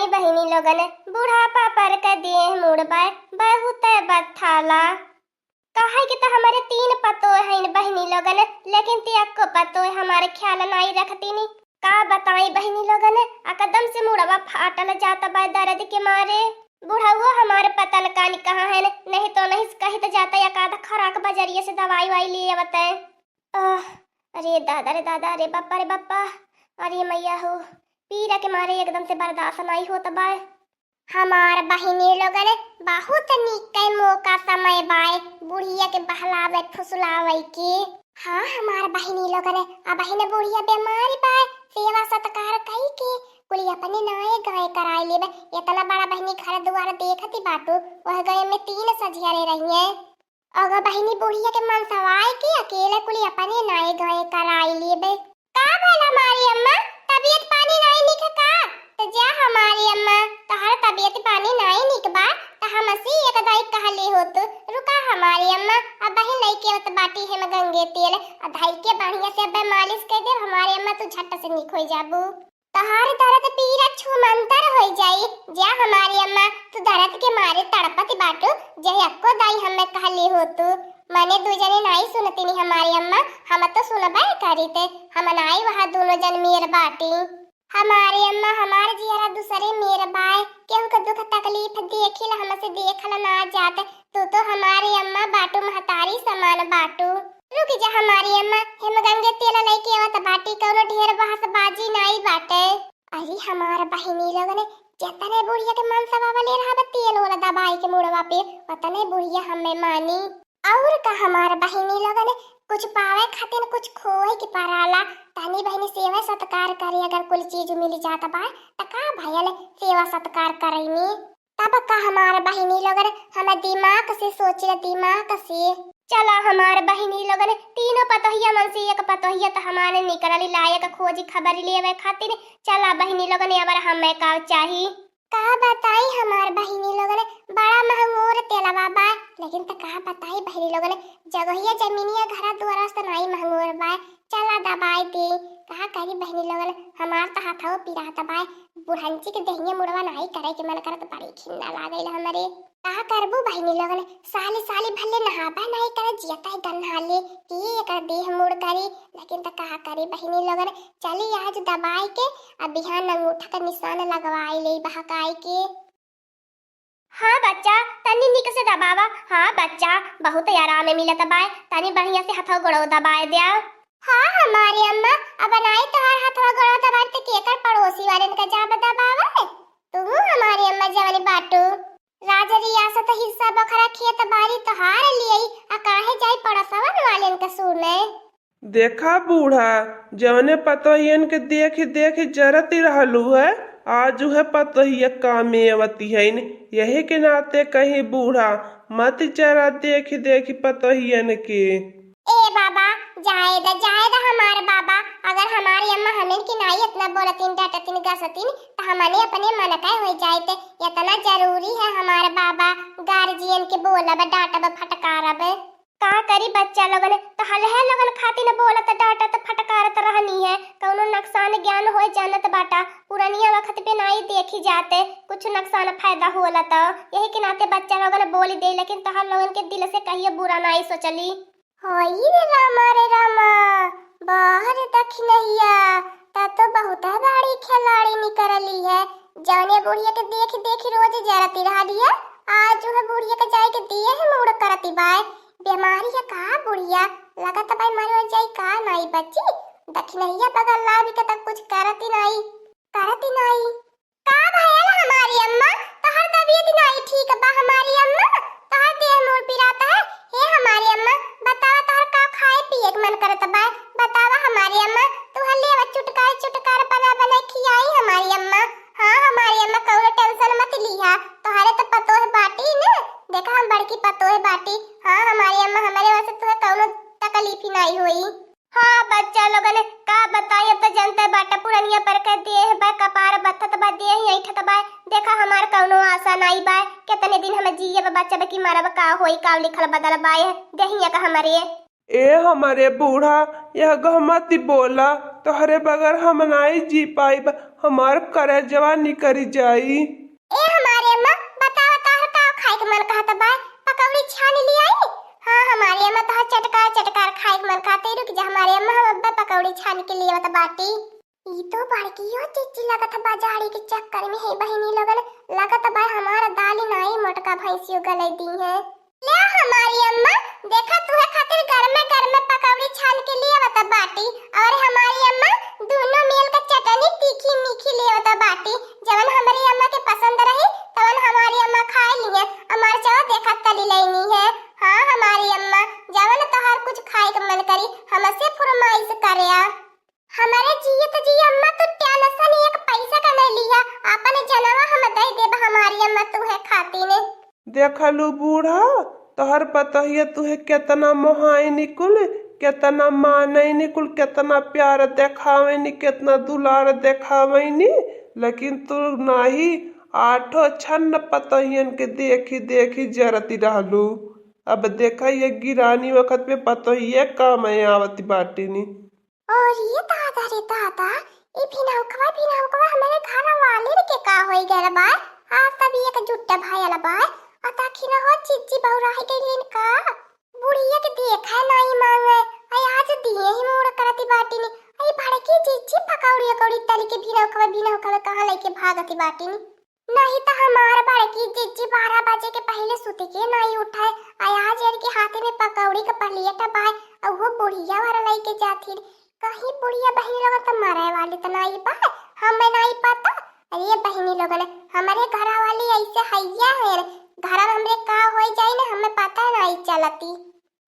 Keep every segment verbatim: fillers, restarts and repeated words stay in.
बहिनी लोगन, बुढ़ापा पर के देह मुड़बे बहुत बथाला। काहे कि त हमरे तीन पतोह हइन बहिनी लोगन, लेकिन ते एको पतोह हमारे ख्याल नाई रखतीनी। का बताई बहिनी लोगन, एकदम से मुड़वा फाटल जात बा दर्द के मारे। बुढ़ाओ हमारे पता न कानी कहाँ है, नहीं तो नहीं कहित जाता या का त खराक बजरिया से दवाई वाई ले आवत। आह, अरे दादा रे दादा, अरे बप्पा रे बप्पा, अरे मैया हो, पीरा के मारे एकदम से बर्दाश्त नाई होत बाय। हमार बहिनी लोगन, बहुत नीक के मौका समय बाय बुढ़िया के बहलावे फुसलावे के। हाँ हमार बहिनी लोगन, अबहिन बुढ़िया बीमारी बाय, सेवा सत्कार कई के कुली अपने नाए गाए कराई लेबे। इतना बड़ा बहिनी घर दुआर देखती बाटू, वह गाए में तीन सझियारे रहिए। अगर बहिनी बुढ़िया के मनसवाए के अकेले कुली अपने नाए गाए कराई लेबे। का भइल हमारी अम्मा, तबीयत पानी नाई निक का? त जा हमारी अम्मा, तोहर तबीयत पानी नाई निक बा, त हमसे एक दाई कहले होत। रुका हमारी अम्मा, अबहिन लइके आवत बाटी हम गंगे तेल, आ धई के बढ़िया से अब्बे मालिश कर दे हमारी अम्मा, तू झट से निक हो जाबू। तोहार दर्द पीरा छूमंतर होइ जाई। जा हमारी अम्मा, तू दर्द के मारे तड़पत बाटू, जे अक्को दाई हमें कहली होतू। मने दू जने नाई सुनतीनी हमारी अम्मा, हम तो सुनबे करीते, हम नाई वहाँ दोनों जन मेर बाटी। हमारी अम्मा, हमार जियरा दूसरे मेर बाय, केहू के दुख तकलीफ देखिल हमसे देखल ना जात, तू तो हमारी अम्मा बाटू, महतारी समान बाटू। रुक जा हमारी अम्मा, हम गंगे तेल लइके आवत बाटी, कौनो ढेर बहसबाजी नाई बाटे। अरे हमार बहिनी लोगन, जतने बुढ़िया के मनसवा वाले रहब तेल ओला दबाई के मुड़वा पे, ओतने बुढ़िया हमें मानी। और का हमार बहिनी लोगन, कुछ पावे खातिर कुछ खोए के पड़ाला। तनी बहिनी सेवा सत्कार करे, अगर कुल चीज मिल जात बा त का भयल, सेवा सत्कार करैनी। तब का हमार बहिनी लोगन, हम दिमाग से सोचिला, दिमाग से। चला हमार बहिनी लोगन, तीनों पतोहिया मन से एक पतोहिया त हमारे निकलली लायक खोजी खबर लेवे खातिर। चला बहिनी लोगन, अब हमें का चाही? का बताई हमार बहिनी लोगन, बड़ा महंगोर तेलवा बा, लेकिन त का बताई बहिनी लोगन, जगहिया जमीनिया घरा दुआरा से नाई महंगोर बा। चला दबाई दे, का करी बहिनी लोगन, हमार त हाथवा पिरात बा, बुढ़ंची के देहिया मुड़वा नाई करे के मन करत, बड़ी घिन्ना लागल हमरे। का करबू बहिनी लोगन, साली साली भले नहाबा नाई करे, जियता है गन्हाले, के एकर देह मुड़ करी, लेकिन त का करी बहिनी लोगन, चली आज दबाई के, अब बिहान अंगूठा का निशान लगवाई ले बहकाई के। हाँ बच्चा, तनी निक से दबावा। हाँ बच्चा, बहुत आराम मिलत बाय, तनी बढ़िया से हथवा गोड़वा दबाए द्या। हाँ हमारी अम्मा, अब नाई तोहार हथवा गोड़वा दबाए त केकर पड़ोसी वालन का जाब दबावे? तू हमारी अम्मा जवन बाटू। राज रियासत हिस्सा बखरा खेत बारी तोहार लियई, आ काहे जाई पड़ोसवन वालन का सुने? देखा बूढ़ा, जवने पतोहियन के देखि देखि जरत रहलू है, आज उहे पतोहिया कामे आवती हइन। यही के नाते कहीं बूढ़ा, मत जरा देखि देखि पतोहियन के। ए बाबा, जाए द, जाए द हमार बाबा, अगर हमारी अम्मा हमन की नाई इतना बोलतीन, डांटतीन, गसतीन, त हमने अपने मन का हो जाइत। इतना जरूरी है हमार बाबा, गार्जियन के बोलब, डांटब, फटकारब। का करी बच्चा लोगन, त हलहे लोगन खातिर बोलत, डांटत, फटकारत रहनी है। कौनो नुकसान ज्ञान होए जानत बाटा, पुरनिया वक्त पे नाई देखी जाते, कुछ नुकसान फायदा होला त। यही के नाते बच्चा लोगन बोली दे, लेकिन तोहर लोगन के दिल से कहियो बुरा नाई सोचली। होई रे रामा, रे रामा, बाहर दखिनहिया, त तो बहुत बड़ी खिलाड़ी निकरली है। जौने बुढ़िया के देख देख रोज जरती रहली है, आज उहे बुढ़िया के जाए के देह मूड़ करती बाय। बीमारी है का बुढ़िया? लगत बाय मर जाई का नाई बच्ची? दखिनहिया बगल लाभ के तक कुछ करती नाई, करती नाई। का भयल हमारी अम्मा? तोहर तबीयत नाई ठीक बा हमारी अम्मा? तोहर देह मूड़ पिरात है? हे हमारी अम्मा, बतावा तोहर का खाए पिए के मन करत बा? बतावा हमारी अम्मा, तू हल्ले अब चुटकार चुटकार बना बना खियाई हमारी अम्मा। हाँ हमारी अम्मा, कौनो tension मत लिहा, तोहरे तो पतोह बाटी न, देखा हम बड़की पतोह बाटी। हाँ हमारी अम्मा, हमारे वास्ते तुहे कौनो तकलीफ ही नाई होई। हाँ बच्चा लोगन, का बताई, अब तो जनते बाटा पुरनिया पर के देह बा, कपार बथत बा, देह ऐंठत बा। देखा हमार कौनो आशा नाई बा, कितने दिन हम जियब बचब कि मरब, का होई, का लिखल बदल बा यह देहिया का हमरे। ए हमरे बूढ़ा, यह गहमती बोला, तोहरे बगैर हम नाई जी पाइब। हमार करेजवा निकरी जाई। ए हमारी अम्मा, बतावा तोहर का खाए के मन कहत बा? पकौड़ी छान लियाई? हाँ हमारी अम्मा, तोहर चटकार चटकार खाए के मन कहत, रुक जा हमारी अम्मा, हम अब्बे पकौड़ी छान के लियावत बाटी। ई तो बड़की हो चिच्ची लगत बा, जाड़ी के चक्कर में है बहिनी लोगन, लगत बा हमार दाल नाई मोटका भैंसियो गलै दी है। ले हमारी अम्मा, देखा तुहे खातिर गरमे गरमे पकौड़ी छान के लियावत बाटी। और हमारी अम्मा, दोनों मेल का चटनी तीखी मीठी लियावत बाटी। जवन हमारी अम्मा के पसंद रही, तवन हमारी अम्मा खाए लिहे। अमरचवा देखा तली लैनी है। हाँ हमारी अम्मा, जवन तोहार कुछ खाए के मन करी, हमसे फरमाइश करे आ। हमरे जियत जी अम्मा, तू tension एक पैसा का नहीं लिहा, आपन जनवा हम दे देब हमारी अम्मा तुहे खातिर। देखलू बूढ़ा, तोहर पतोहिया तुहे केतना मोहाइनी कुल, केतना मानैनी कुल, केतना प्यार देखावैनी, केतना दुलार देखावैनी, लेकिन तू नाही, आठो छन्न पतोहियन के देखी देखी जरती रहलू। अब देखा, ये गिरानी वक्त पे पतोहिए काम आवत बाटिनी। और ये दादा रे दादा, ई भिनौकवा, भिनौकवा हमरे घर वाले के का होई गयल बा? आज सब एकजुट भयल बा। आ तखिन हो चिच्ची बौराही गइलिन का? बुढ़िया के देखा नाई मांगे, आई आज दिए ही मूड़ करती बाटिनी। आई बड़की चिच्ची पकौड़ी उकौड़ी तरी के भिनौकवा, भिनौकवा कहाँ लेके भागती बाटिनी। नहीं त हमार बड़की जिज्जी बारह बजे के पहिले सुति के नाई उठे। आ आज इनके हाथे में पकौड़ी के प्लेट बाय, अउहो बुढ़िया वाला लइके जाथिन। कहीं बुढ़िया बहिनी लोगन त मरे वाली त नाई बा, हमें नाई पता। अरे बहिनी लोगन, हमरे घरा वाली ऐसे हैया है, घर में हमरे का होई जाई ना, हमें पता नाई चलती।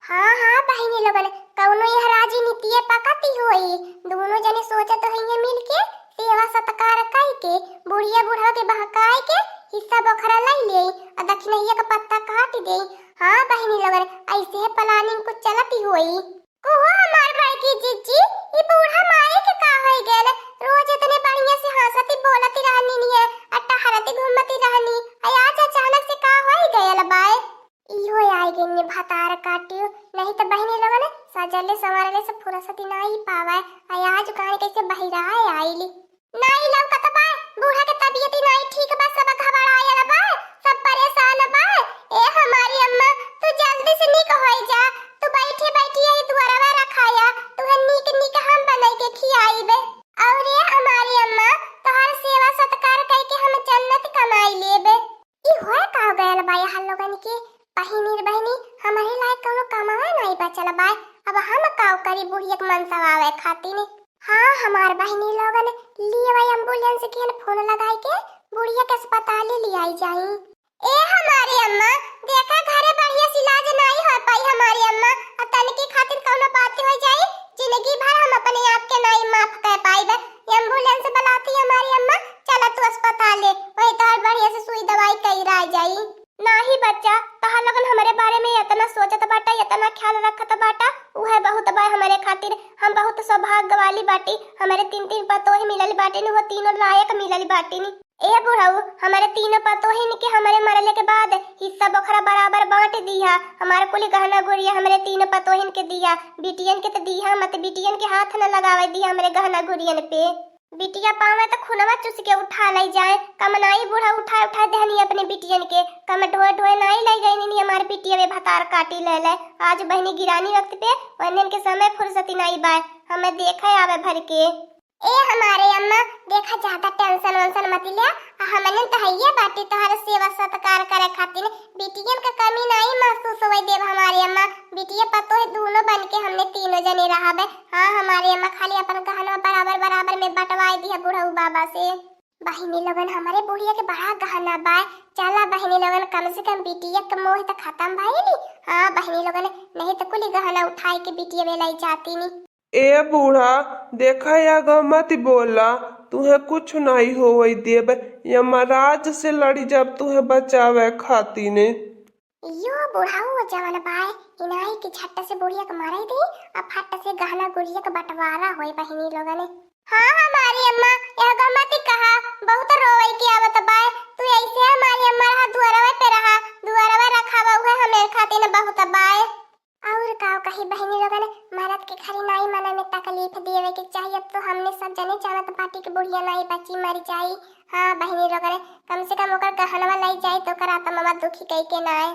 हाँ, हाँ, बहिनी लोगन, कउनो यह राजनीतिये पकती होई। दुनो जने सोचत होइहें मिलके सेवा सत्कार कइके, बुढ़िया बुढ़वा के बहकाए के हिस्सा बोखरा लइ लेई अउर दक्षिणहिया का पत्ता काट देई। हाँ, बहिनी लोगन, ऐसे planning कुछ चलती होई। कुहो हमार बड़की जिज्जी, ई बूढ़ा माई के का होई गयल? रोज इतने बढ़िया से हंसती बोलती रहनी निये, अउर टहरती घूमती रहनी, अउर आज अचानक से का होई गयल बाय? इहो आइ गइनी भतार काटियो, नहीं त बहिनी लोगन सजले संवरले से फुरसती नाई पावे। आ आज काहे कैसे बहिराए आइली। नाई लौकत बा, बूढ़ा के तबियत ही नाई ठीक बा, सब घबरायल बा, सब परेशान बा। ए हमारी अम्मा, तू जल्दी से निक होई जा, तू बैठी बैठी यही दुआरवा रखाया, तुहे निक निक हम बनाई के खियाइबे। और ए हमारी अम्मा, तोहर सेवा सत्कार कइके हम जन्नत कमाई लेबे। ई होए का गयल बा यहाँ लोगन के? बहिनी रे बहिनी, हमरे लायक कउनो कमावा नाई बचल बा। अब हम काव करी बुढ़िया के मनसवावे खातिर? हाँ, हमार बहिनी लोगन, लियावा ambulance के फोन लगाई के बुढ़िया के अस्पताल ले आई जाई। ए हमारी अम्मा, देखा घरे बढ़िया से इलाज नाई हो पाई हमारी अम्मा, और तनकी खातिर कउनो बात हो जाई, जिंदगी भर हम अपने आप के नाई माफ कर पाइब। Ambulance बुलाती हमारी अम्मा, चला तू अस्पताल ले, वही तोहर बढ़िया से सुई दवाई करा जाई। नाही बच्चा, तोहार लोगन हमरे बारे में इतना सोचत बाटा, इतना ख्याल रखत बाटा, उहे बहुत बा हमरे खातिर। हम बहुत सौभाग्य वाली बाटी, हमरे तीन तीन पतोह मिलल बाटिन, वो तीनों लायक मिलल बाटिन। ए बुढ़ऊ, हमरे तीनों पतोहिन के हमरे मरले के बाद हिस्सा बोखरा बराबर बांट दिहा। हमार कुल गहना गुरिया हमरे तीनों पतोहिन के दिहा, बिटियन के त दिहा मत, बिटियन के हाथ न लगावे दिहा हमरे गहना गुरियन पे। बिटिया पावे त खुनवा चुस के उठा लई जाए। कम नाई बूढ़ा उठाए उठाए देहनी अपने बिटियन के, कम ढोए ढोए नाई लई गइनी हमार बिटिया में भतार काटी ले ले। आज बहिनी गिरानी वक्त पे वन्हन के समय फुर्सती नाई बाय, हमें देखे आवे भर के। ए हमारे अम्मा, देखा ज्यादा tension वेंशन मत ले, आ हमने त हइये बाटी तोहर सेवा सत्कार करे खातिर, बिटियन के कमी नाई महसूस होए देब हमारे अम्मा। बिटिया पतोह दूनो बन के हमने तीनों जने रहबे। हाँ हमारे अम्मा, खाली अपन गहनवा बराबर बराबर में बंटवाए दिया बुढ़ऊ बाबा से। बहिनी लोगन, हमरे बुढ़िया के बड़ा गहना बाय, चला बहिनी लोगन, कम से कम बिटिया के मोह त खत्म भइली। हाँ बहिनी लोगन, नहीं त कुली गहना उठाए के बिटिया में लई जाती नी। ए बूढ़ा, देखा, आगा मत बोला, तुहे कुछ नाई होवै देब, यमराज से लड़ी जब तुहे बचावे खातिने। यो बुढ़ऊ जवन बाय, इनाई के झट्ट से बुढ़िया के मारे दे, आ फट से गहना गुरिया के बंटवारा होए बहिनी लोगने। हाँ हमारी अम्मा, आगा मत कहा, बहुत रोवै के आवत बाय, तू ऐसे हमारी अम्मा रहा, दुआरवे पे रहा, दुआरवे रखावा उहे हमें खातिन बहुत बाय। और का कही बहिनी लोगन, मरद के घरे नाई मना में तकलीफ देवे के चाहिए। अब तो हमने सब जने जानत बाटी कि बुढ़िया नाई बची मर जाई। हाँ बहिनी लोगन, कम से कम ओकर गहनवा लाई जाई तो ओकर आत्मा दुखी कई के नाय।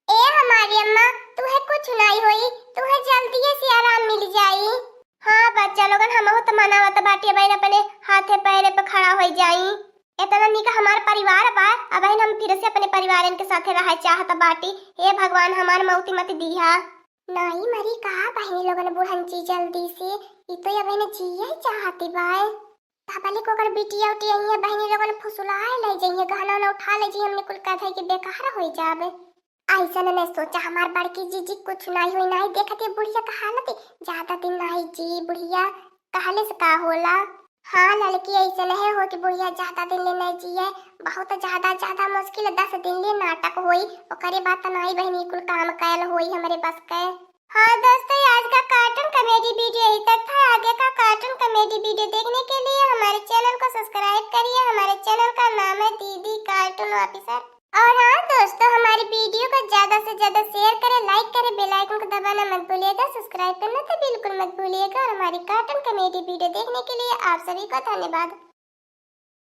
ए हमारी अम्मा, तुहे कुछ नाई होई, तुहे जल्दी से आराम मिल जाई। हाँ बच्चा लोगन, हमहू तो मनावत बाटी, अब अपने हाथे पैरे पे खड़ा हो जाई। इतना निक हमार परिवार बा, अब हम फिर से अपने परिवारन के साथे रहे चाहत बाटी। हे भगवान, हमार मौती मत दिहा। नाई मरी का बहिनी लोगन बुढ़न जी जल्दी से, ई तो अब जिए चाहती बाय। तबले को ओकर बिटिया उटिया आई है, बहिनी लोगन फुसुलाए ले जाइए, गहना उहना उठा ले जाइए, हमने कुल कहे के बेकार हो जाबे। ऐसन में सोचा हमार बड़की जीजी कुछ नाई होई, नाई देखत ये बुढ़िया का हालत, ज्यादा दिन नाई जी बुढ़िया, कहले से का होला। हाँ लड़की, ऐसन है हो कि बुढ़िया ज्यादा दिन ले नाई जिए, बहुत ज्यादा, ज्यादा मुश्किल दस दिन ले नाटक होई, ओकरे बाद त नाई बहिनी कुल काम कैल होई हमरे बस के। हाँ दोस्तों, आज का cartoon comedy video यहीं तक था। आगे का cartoon comedy video देखने के लिए हमारे channel को subscribe करिए। हमारे channel का नाम है दीदी Cartoon Officer। और हाँ दोस्तों, हमारी video को ज्यादा से ज्यादा share करें, like करें, bell icon को दबाना मत भूलिएगा, subscribe करना तो बिल्कुल मत भूलिएगा। और हमारी cartoon comedy video देखने के लिए आप सभी को धन्यवाद।